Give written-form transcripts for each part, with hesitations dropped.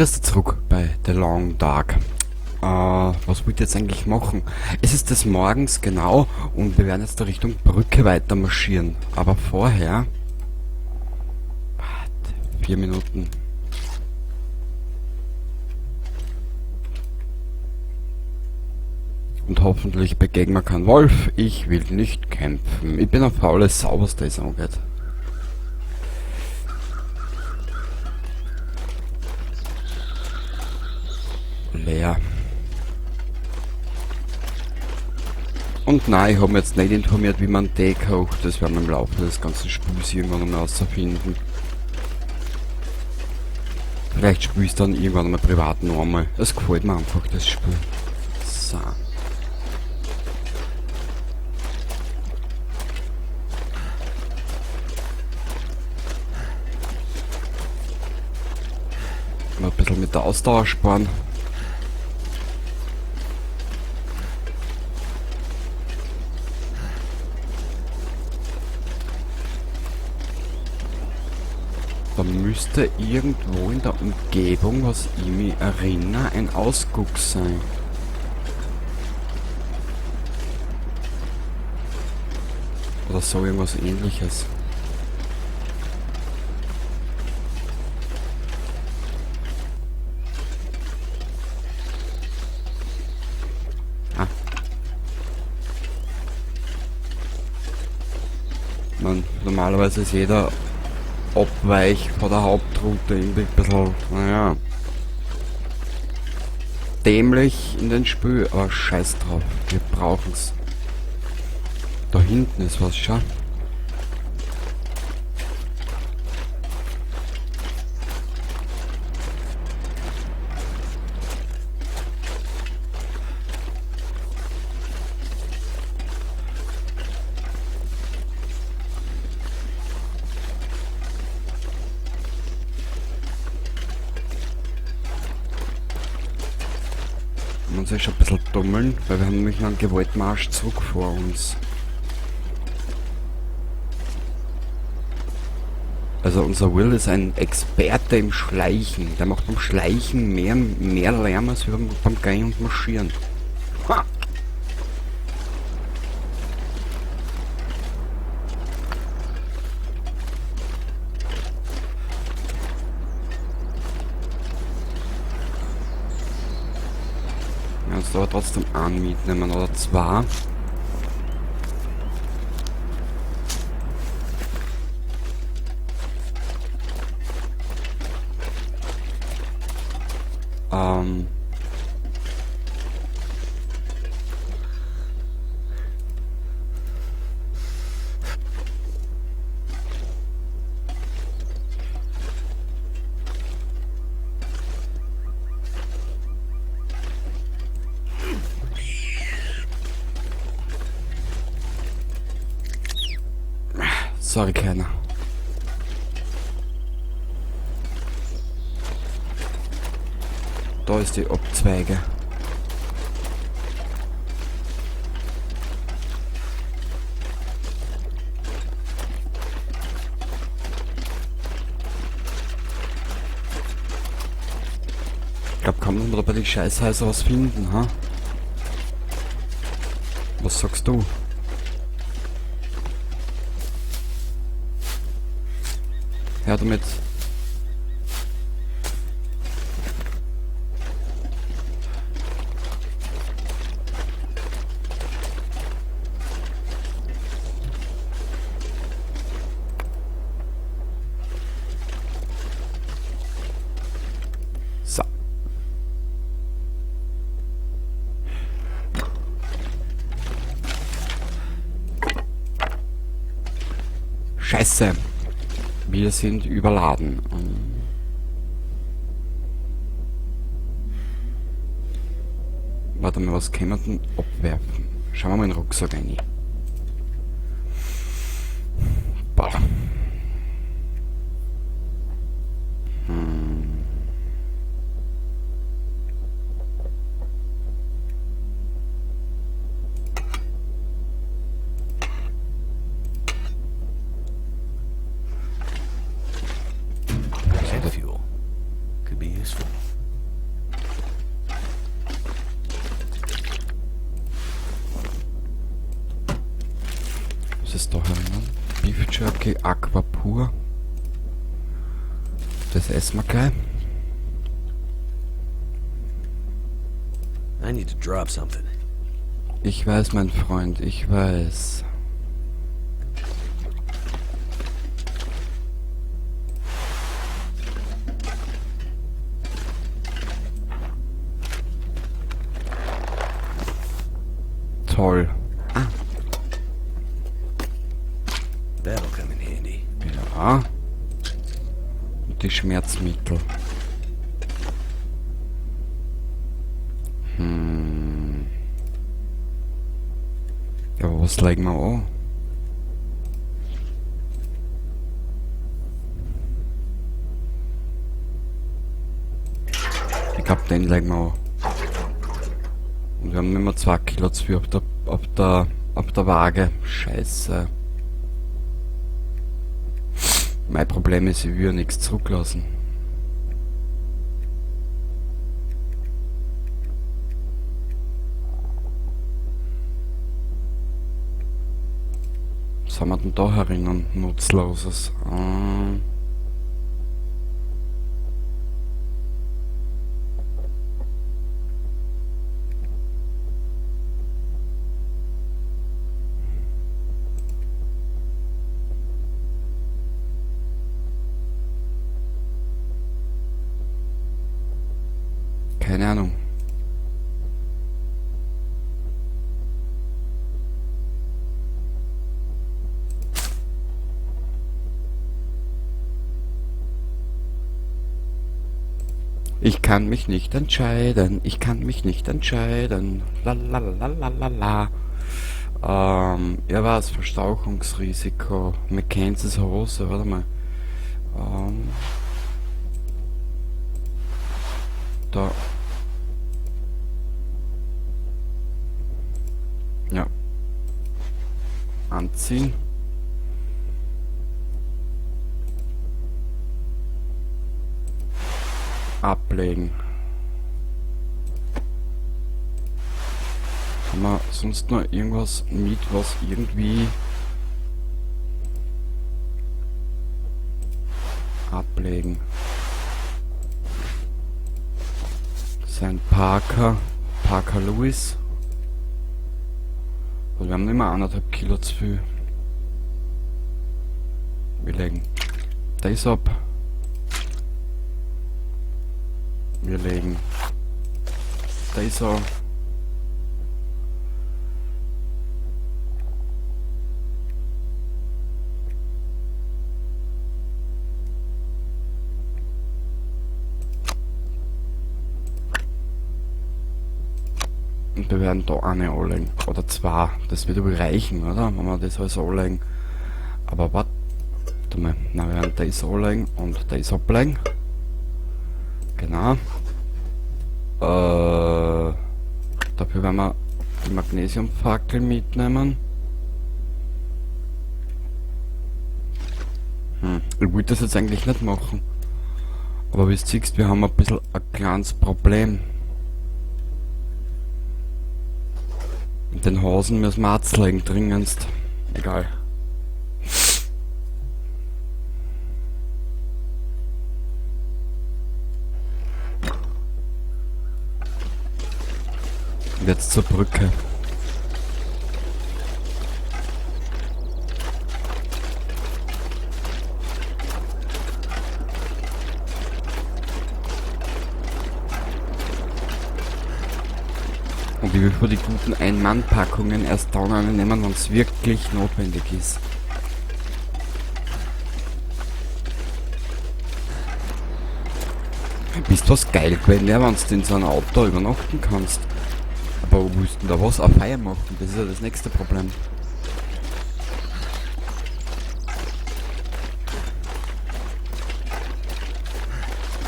Grüß dich zurück bei The Long Dark. Was wollt ihr jetzt eigentlich machen? Es ist des Morgens, genau, und wir werden jetzt da Richtung Brücke weiter marschieren. Aber vorher... Warte, 4 Minuten. Und hoffentlich begegnen wir keinen Wolf. Ich will nicht kämpfen. Ich bin eine faule Sau, was das angeht. Leer. Und nein, ich hab mich jetzt nicht informiert, wie man Tee kocht. Das werden wir im Laufe des ganzen Spiels irgendwann einmal herausfinden. Vielleicht spiel ich's dann irgendwann einmal privat noch einmal. Es gefällt mir einfach, das Spiel. So. Mal ein bisschen mit der Ausdauer sparen. Da müsste irgendwo in der Umgebung, was ich mich erinnere, ein Ausguck sein. Oder so irgendwas Ähnliches. Ah. Man, normalerweise ist jeder Abweich von der Hauptroute irgendwie ein bisschen, naja, dämlich in den Spiel, aber scheiß drauf, wir brauchen's. Da hinten ist was, schau. Man soll schon ein bisschen dummeln, weil wir haben nämlich noch einen Gewaltmarsch zurück vor uns. Also unser Will ist ein Experte im Schleichen. Der macht beim Schleichen mehr Lärm als wir beim Gehen und Marschieren. Ha! Kannst du aber trotzdem einen mitnehmen oder zwei. Sorry, Kleiner. Da ist die Abzweige. Ich glaub, kann man da bei den Scheißhäusern was finden, ha? Was sagst du? Her damit. So. Scheiße. Wir sind überladen. Warte mal, was können wir denn abwerfen? Schauen wir mal in den Rucksack rein. Boah. Fuel could be useful. das da herinnen? Beef Jerky, Aqua Pur. Das essen wir gleich. I need to drop something. Ich weiß, mein Freund, ich weiß. Toll. Ah. That'll come in handy. Ja. Und die Schmerzmittel. Ja, aber was legen wir an? Ich glaub, den legen wir an. Und wir haben immer 2 Kilo zu viel auf der Waage. Scheiße. Mein Problem ist, ich will ja nichts zurücklassen. Was haben wir denn da herinnen? Nutzloses. Keine Ahnung. Ich kann mich nicht entscheiden. Ich kann mich nicht entscheiden. La la la la la la. Ja was, Verstauchungsrisiko. Mackenzies Hose, warte mal. Da. Ja. Anziehen. Ablegen. Haben wir sonst noch irgendwas mit, was irgendwie ablegen? Sein Parker, Parker Lewis. Und wir haben nicht mehr anderthalb Kilo zu viel. Wir legen das ab. Wir legen das an. Und wir werden da eine anlegen. Oder zwei. Das wird wohl reichen, oder? Wenn wir das alles anlegen. Aber warte mal. Nein, wir werden das anlegen und das ablegen. Genau. Dafür werden wir die Magnesiumfackel mitnehmen. Ich wollte das jetzt eigentlich nicht machen. Aber wie du siehst, wir haben ein bisschen ein kleines Problem. Mit den Hosen müssen wir auch legen, dringendst. Egal. Und jetzt zur Brücke. Und ich will für die guten Ein-Mann-Packungen erst dann eine nehmen, wenn's wirklich notwendig ist. Bist was geil gewesen wär, wenn's du in so einem Auto übernachten kannst. Aber wo willst du denn da was? Eine Feier machen? Das ist ja das nächste Problem.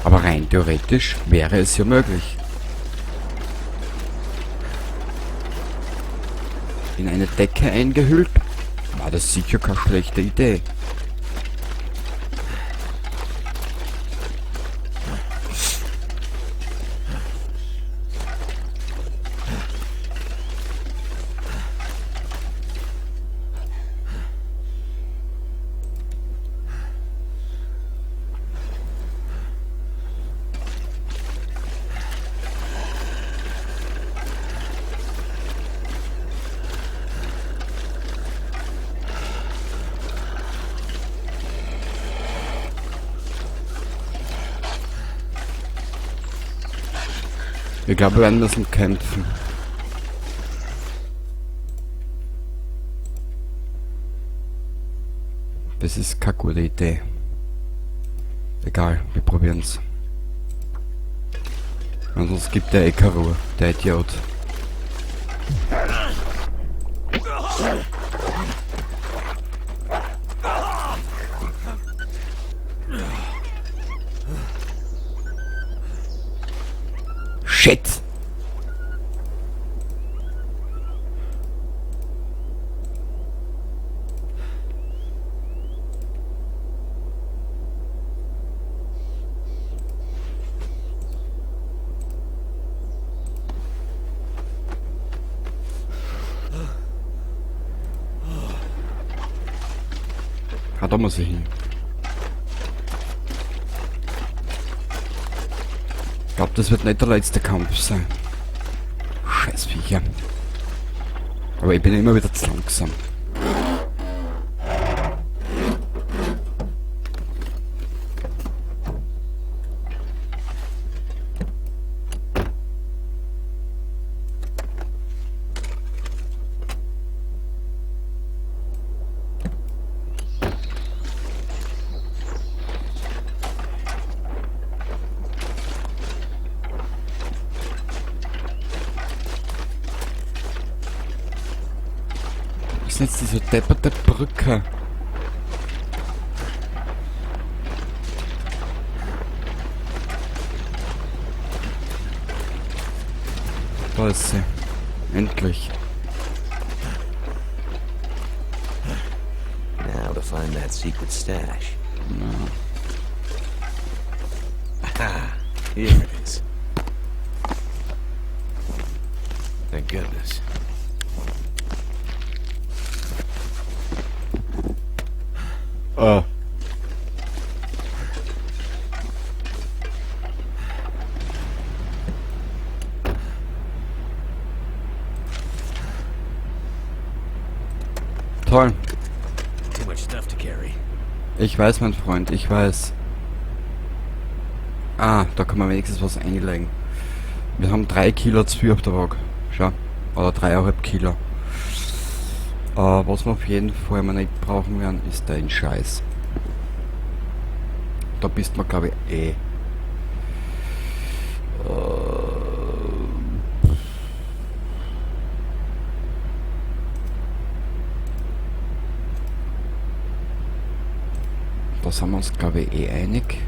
Aber rein theoretisch wäre es ja möglich. In eine Decke eingehüllt, war das sicher keine schlechte Idee. Ich glaube, wir werden müssen kämpfen. Das ist keine gute Idee. Egal, wir probieren's. Ansonsten gibt der eh keine Ruhe, der Idiot. Shit! Ah, da muss ich hin. Ich glaube, das wird nicht der letzte Kampf sein. Scheiß Viecher. Aber ich bin immer wieder zu langsam. Ist jetzt diese depperte Brücke? Da ist sie. Endlich. Now to find that secret stash. No. Aha! Here it is. Thank goodness. Oh. Toll. Too much stuff to carry. Ich weiß, mein Freund, ich weiß. Ah, da kann man wenigstens was einlegen. Wir haben 3 Kilo zu viel auf der Waage. Schau. Oder 3,5 Kilo. Was wir auf jeden Fall mal nicht brauchen werden, ist dein Scheiß. Da bist man, glaub ich, eh. Da sind wir uns, glaub ich, eh einig.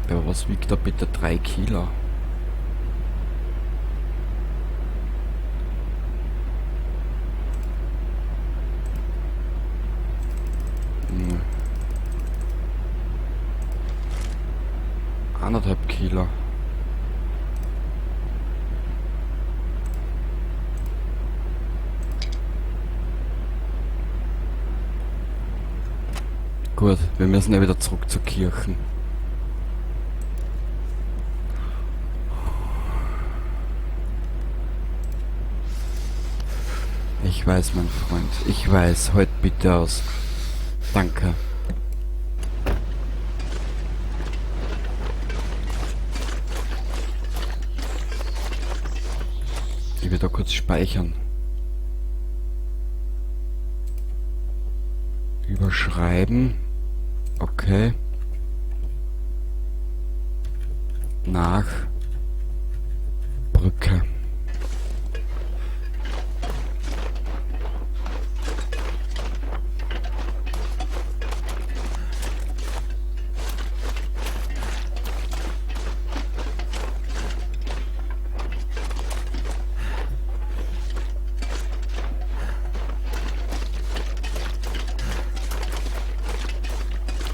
Ja, was wiegt da bitte 3 Kilo? 1,5 Kilo. Gut, wir müssen ja wieder zurück zur Kirche. Ich weiß, mein Freund, ich weiß. Halt bitte aus. Danke. Ich will da kurz speichern. Überschreiben. Okay. Nach Brücke.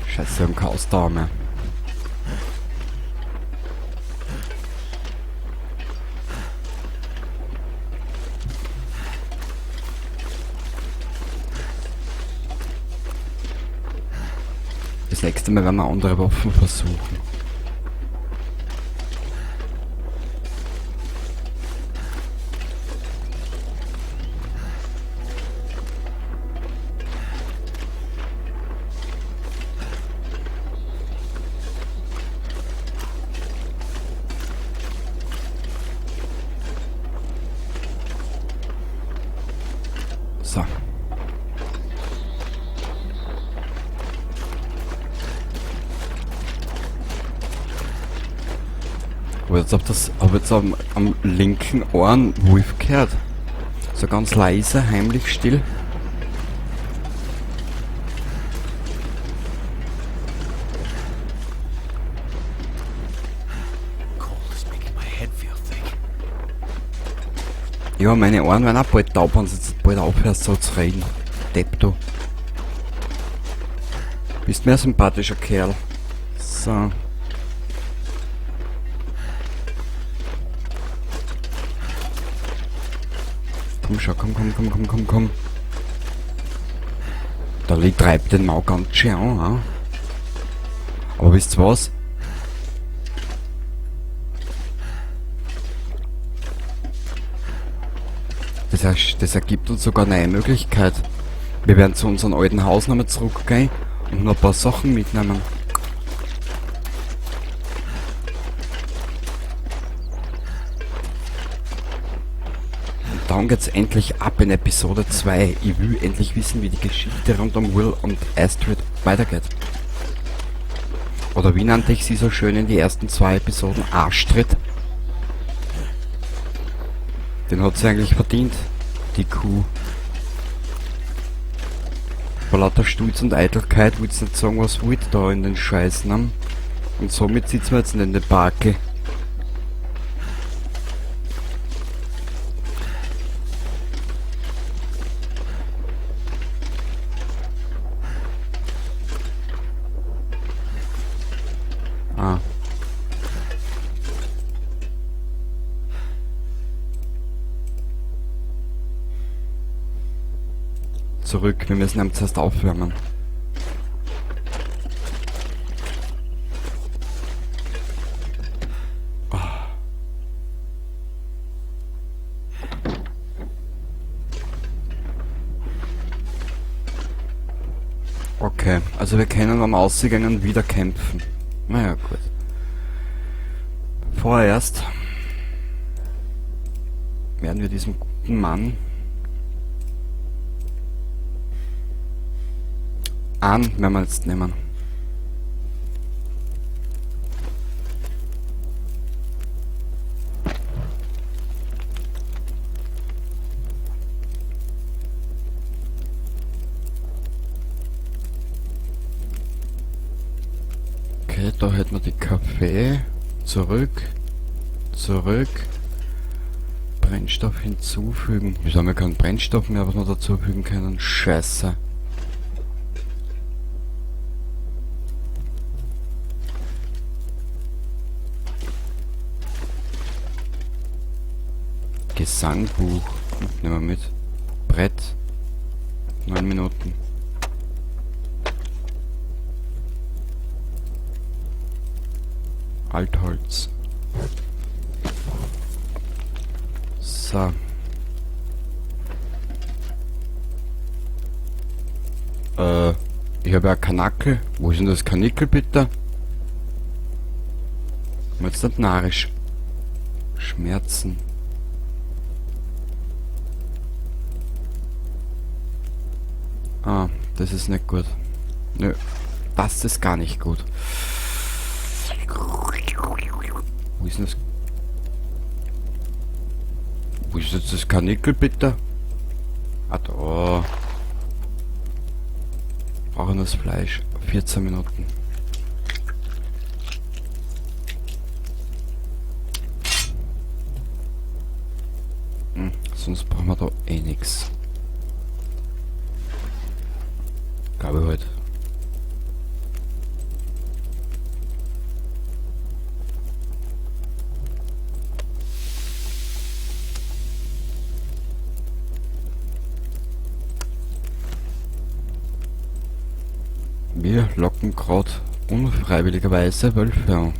Scheiße, wir haben keine Ausdauer mehr. Das nächste Mal werden wir andere Waffen versuchen. So. Aber jetzt hab das, hab jetzt am linken Ohr einen Wolf gehört. So ganz leise, heimlich still. Ja, meine Ohren werden auch bald taub, wenn du jetzt bald aufhörst, so zu reden. Depp, du. Bist mehr sympathischer Kerl. So. Komm schon, komm, komm, komm, komm, komm, komm. Der Lee treibt den Mau ganz schön an, ha? Aber wisst ihr was? Das ergibt uns sogar eine Möglichkeit. Wir werden zu unserem alten Haus nochmal zurückgehen und noch ein paar Sachen mitnehmen. Und dann geht's endlich ab in Episode 2. Ich will endlich wissen, wie die Geschichte rund um Will und Astrid weitergeht. Oder wie nannte ich sie so schön in die ersten 2 Episoden? Arschtritt. Den hat sie eigentlich verdient, die Kuh. Vor lauter Stolz und Eitelkeit willst du nicht sagen, was wollt da in den Scheiß, ne? Und somit sitzen wir jetzt in der Barke. Ah. Zurück, wir müssen ihn zuerst aufwärmen. Okay, also wir können am Ausgegangen wieder kämpfen. Naja, gut. Vorerst werden wir diesem guten Mann an, werden wir jetzt nehmen. Okay, da hätten wir die Kaffee. Zurück. Zurück. Brennstoff hinzufügen. Wieso haben wir keinen Brennstoff mehr, was wir dazufügen können? Scheiße. Gesangbuch. Nehmen wir mit. Brett. 9 Minuten. Altholz. So. Ich habe ja Karnickel. Wo ist denn das Karnickel bitte? Jetzt nicht narrisch. Schmerzen. Ah, das ist nicht gut. Nö, das ist gar nicht gut. Wo ist denn das? Wo ist jetzt das Karnickel bitte? Ah, da. Brauchen das Fleisch. 14 Minuten. Sonst brauchen wir da eh nix. Glaube ich halt. Wir locken grad unfreiwilligerweise Wölfe an.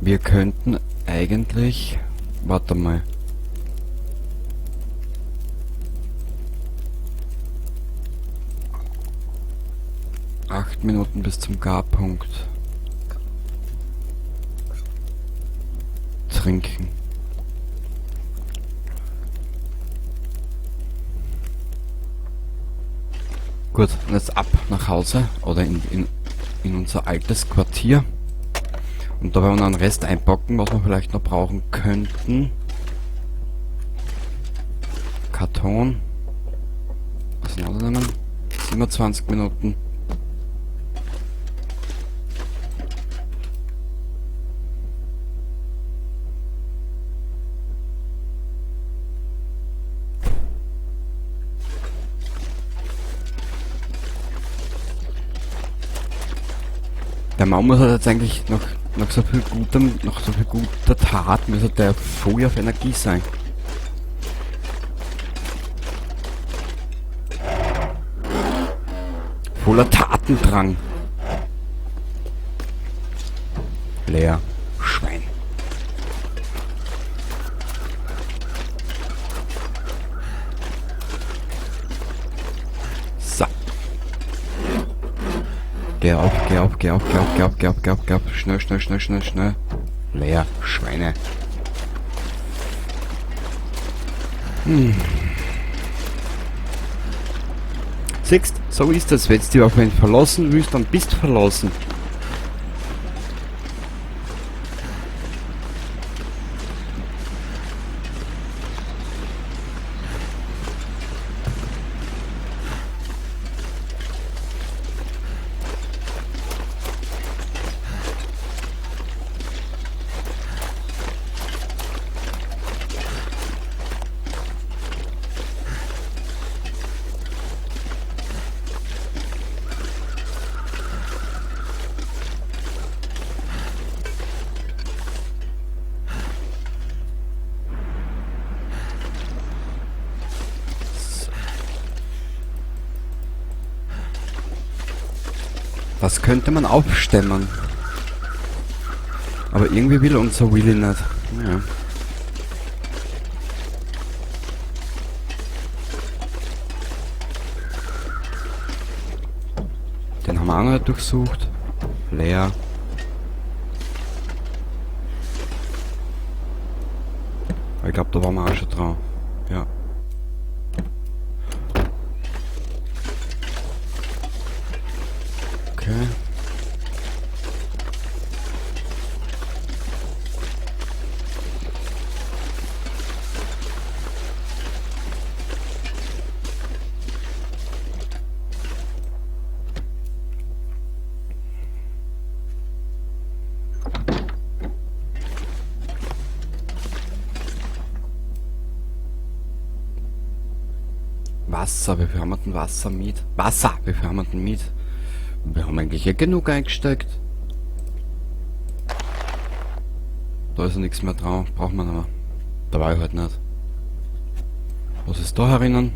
Wir könnten eigentlich... Warte mal. 8 Minuten bis zum Garpunkt. Trinken. Gut, und jetzt ab nach Hause oder in unser altes Quartier. Und da werden wir noch einen Rest einpacken, was wir vielleicht noch brauchen könnten. Karton. Auseinandernehmen. 27 Minuten. Der Mann muss halt jetzt eigentlich noch so viel guter Tat, müsste der voll auf Energie sein. Voller Tatendrang. Leer. Schwein. So. Geh auf, geh auf, geh auf, geh auf, geh auf, geh auf, geh auf, geh auf. Schnell, schnell, schnell, schnell, schnell. Leer, Schweine. Hm. Siehst, so ist das. Wenn du dich auf einen verlassen willst, dann bist du verlassen. Das könnte man aufstemmen. Aber irgendwie will unser Willy nicht. Ja. Den haben wir auch noch nicht durchsucht. Leer. Ich glaube, da waren wir auch schon dran. Ja. Okay. Wasser, wie viel haben wir denn Wasser mit? Wasser, wie viel haben wir denn mit? Wir haben eigentlich eh genug eingesteckt. Da ist ja nichts mehr dran, braucht man nicht mehr. Da war ich halt nicht. Was ist da herinnen?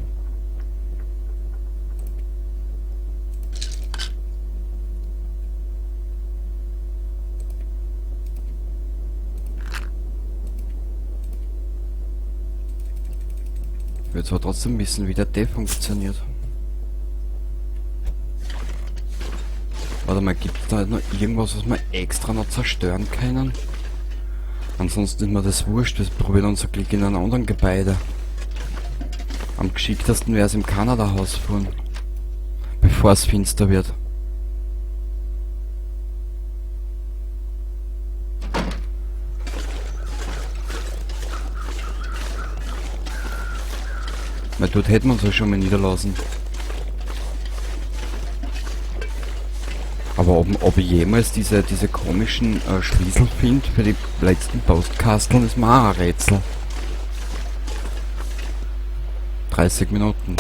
Ich will zwar trotzdem wissen, wie der T funktioniert. Warte mal, gibt es da noch irgendwas, was wir extra noch zerstören können? Ansonsten ist mir das wurscht, wir probieren unser Glück in einem anderen Gebäude. Am geschicktesten wäre es im Kanada-Haus fahren. Bevor es finster wird. Weil dort hätten wir uns ja schon mal niederlassen. Aber ob ich jemals diese komischen Schlüssel finde für die letzten Postkasteln, ist mir auch ein Rätsel. 30 Minuten.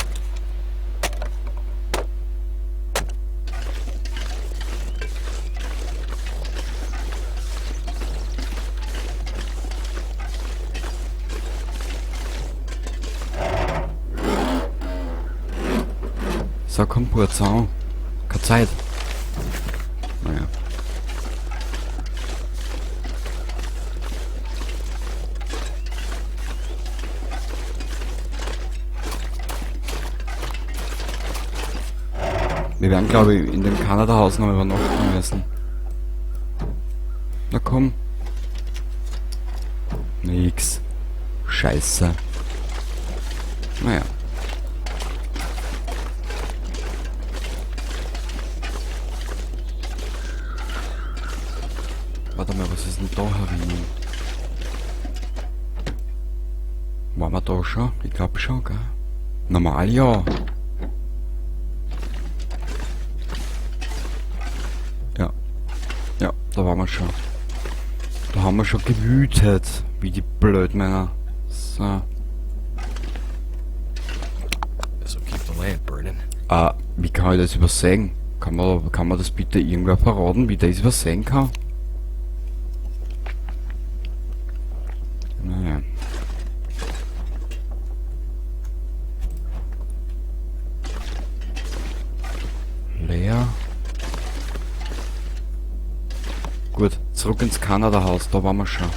So, komm, Purzel. Keine Zeit. Naja. Wir werden, glaube ich, in dem Kanada-Haus noch übernachten müssen. Na komm. Nix. Scheiße. Naja. Warte mal, was ist denn da herinnen? Waren wir da schon? Ich glaub schon, gell? Normal ja. Ja. Ja, da waren wir schon. Da haben wir schon gewütet, wie die Blödmänner. So. This'll keep the lamp burning. Ah, wie kann ich das übersehen? Kann man das bitte irgendwer verraten, wie das übersehen kann? Naja. Leer. Gut, zurück ins Kanada-Haus, da waren wir schon.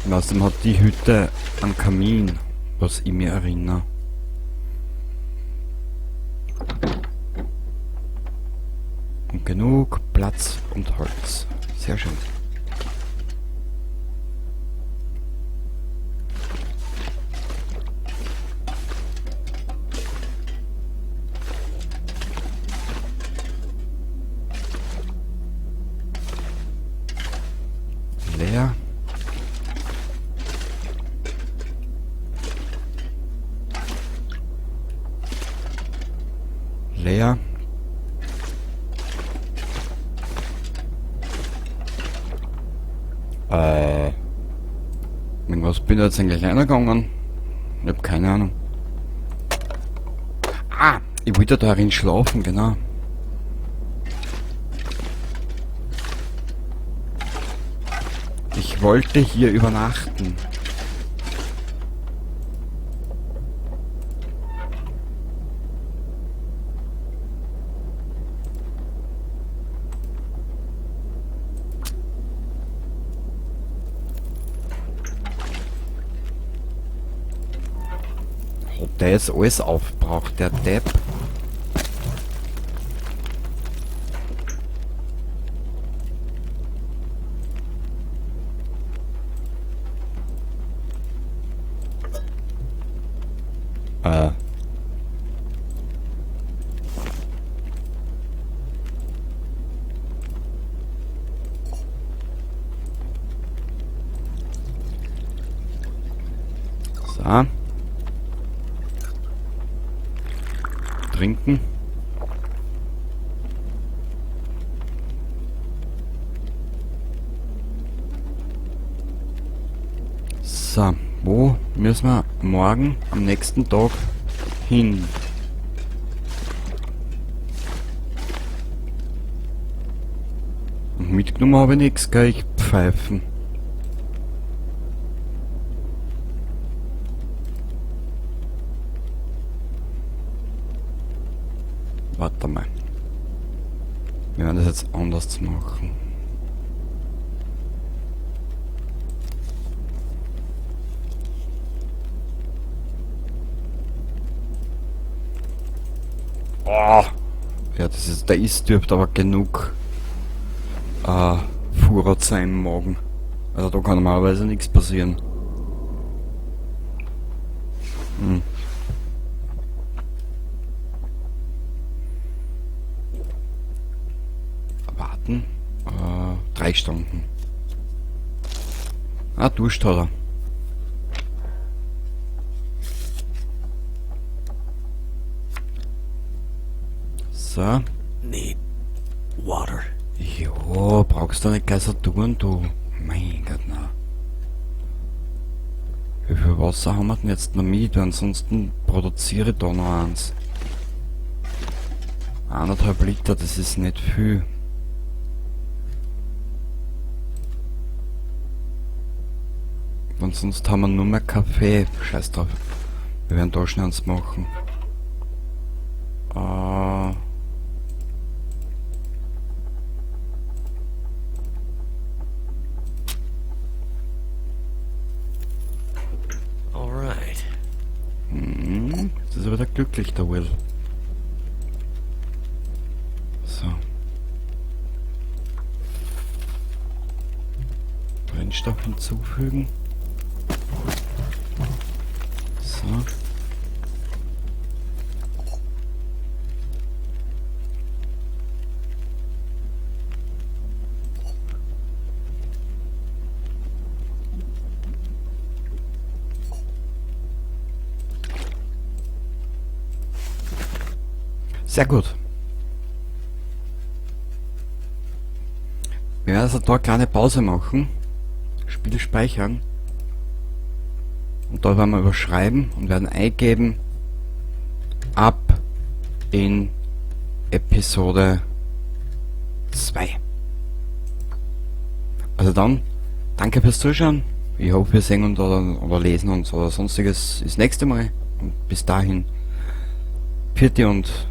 Und außerdem hat die Hütte einen Kamin, was ich mir erinnere. Und genug Platz und Holz. Sehr schön. Leer. Leer. Wegen was bin ich jetzt eigentlich reingegangen? Ich hab keine Ahnung. Ah, ich wollte da darin schlafen, genau. Ich wollte hier übernachten. Hat der jetzt alles aufgebraucht, der Depp? So. Trinken. So, wo müssen wir morgen am nächsten Tag hin? Und mitgenommen habe ich nichts, gell? Ich pfeifen. Warte mal. Wir werden das jetzt anders machen. Oh. Ja, das ist, der ist dürfte aber genug Vorrat sein im Magen. Also da kann normalerweise nichts passieren. Warten. 3 Stunden. Ah, Durst hat er. So. Need water. Jo, brauchst du nicht gleich so tun, du. Mein Gott, na. Wie viel Wasser haben wir denn jetzt noch mit? Ansonsten produziere ich da noch eins. 1,5 Liter, das ist nicht viel. Und sonst haben wir nur mehr Kaffee. Scheiß drauf. Wir werden da schnell eins machen. glücklich, der Will. So. Brennstoff hinzufügen. So. Sehr gut. Wir werden also da eine kleine Pause machen. Spiel speichern. Und da werden wir überschreiben und werden eingeben ab in Episode 2. Also dann, danke fürs Zuschauen. Ich hoffe, wir sehen uns oder lesen uns oder sonstiges das nächste Mal. Und bis dahin, Pfiat und